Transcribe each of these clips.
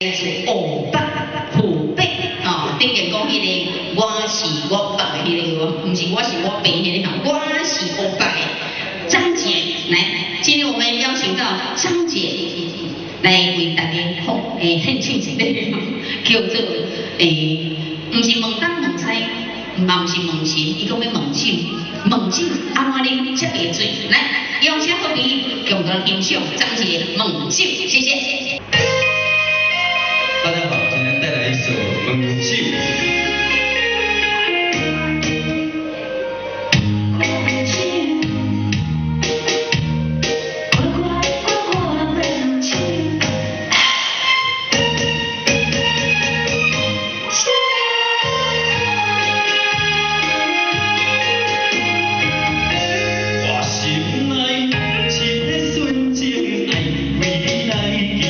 自湖北，湖北哦，頂間講彼个我是我爸的彼个，毋是我是我爸彼个吼，我是湖北的張傑來，今天我們邀請到張傑來為大家好獻唱一個叫做毋是問東問西，嘛毋是問神，伊講欲問酒，問酒按怎啉才袂醉？來，邀請好朋友共同欣賞張傑問酒，謝謝。大家好，今天帶來一首《問酒》。我心內一个純情愛，為你來祈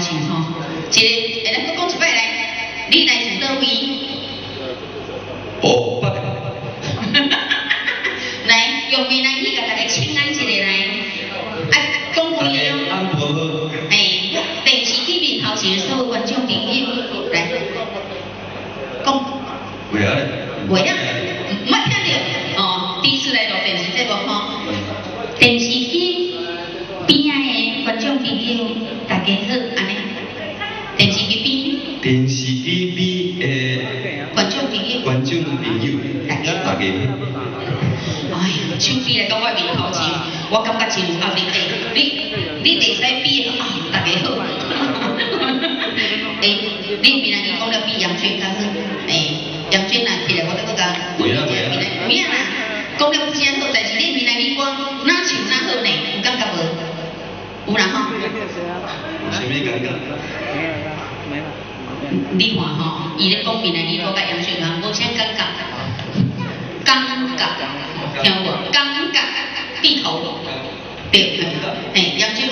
唱吼。一个，欸，來閣講一擺來，你來自佗位？湖北。來，用閩南語共大家請安一下來，啊，講大幾家哦。按無好。欸，電視機面頭前的所有觀眾朋友，來，講。袂啊。袂啊，毋捌聽著哦，第一次來錄電視節目吼。電視機邊仔的觀眾朋友，大家好，按呢。電視機邊。電視機邊的觀眾朋友。觀眾朋友，大家好。哎呀，手比來到我面頭前，我感覺真有壓力。欸，你會使比啊？大家好。欸，你閩南語講了比楊娟較好。欸，楊娟若起來，我閣閣共。有影有影。有影啦，講了真好，但是你閩南語歌哪唱哪好呢？有感覺無？有啦吼。有啥物感覺？你看吼，伊咧講閩南語歌佮楊娟人無啥感覺，感覺，聽有無？感覺，閉口，對，嘿，楊娟，